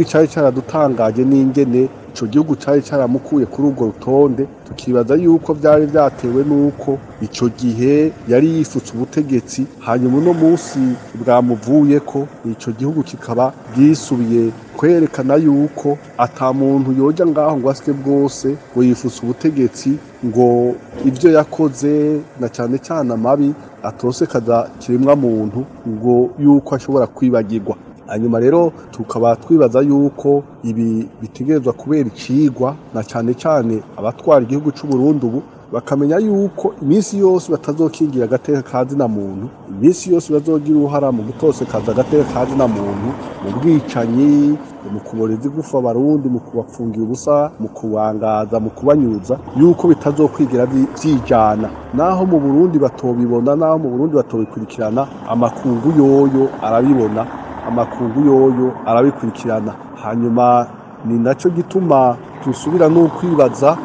Ahubwo icari caradutangaje n'ingene ico gihugu cari caramukuye kuri urwo rutonde, tukibaza yuko vyari vyatewe n'uko ico gihe yari yifutse ubutegetsi, hanyuma uno munsi bwamuvuyeko, ico gihugu kikaba gisubiye kwerekana yuko ata muntu yoja ngaho ngo asye bwose ngo yifutse ubutegetsi, ngo ivyo yakoze na cane cane amabi atosekaza kiremwa muntu ngo yuko ashobora kwibagirwa. Hanyuma rero tukaba twibaza yuko ibi bitegerezwa kubera icigwa na cane cane abatwara igihugu c'u Burundi ubu, bakamenya yuko iminsi yose batazokingira agateka ka zina muntu, iminsi yose bazogira uruhara mu gutosekaza agateka ka zina muntu, mu bwicanyi, mu kuboreza igufa abarundi, mu kubapfungira ubusa, mu kubangaza, mu kubanyuza, yuko bitazokwigira vyijana. Naho mu Burundi batobibona, naho mu Burundi batobikurikirana, amakungu yoyo arabibona, amakungu yoyo arabikurikirana. Hanyuma ni naco gituma dusubira no kwibaza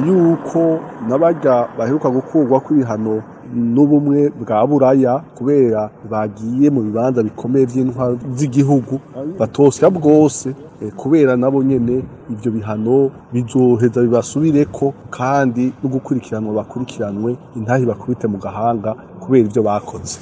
yuko n'abarya baheruka gukurwa kw'ibihano n'ubumwe bwa Buraya kubera bagiye mu bibanza bikomeye vy'intwaro z'igihugu batosya bwose, kubera nabo nyene ivyo bihano bizoheza bibasubireko, kandi no gukurikiranwa bakurikiranwe, intahe bakubite mu gahanga kubera ivyo bakoze.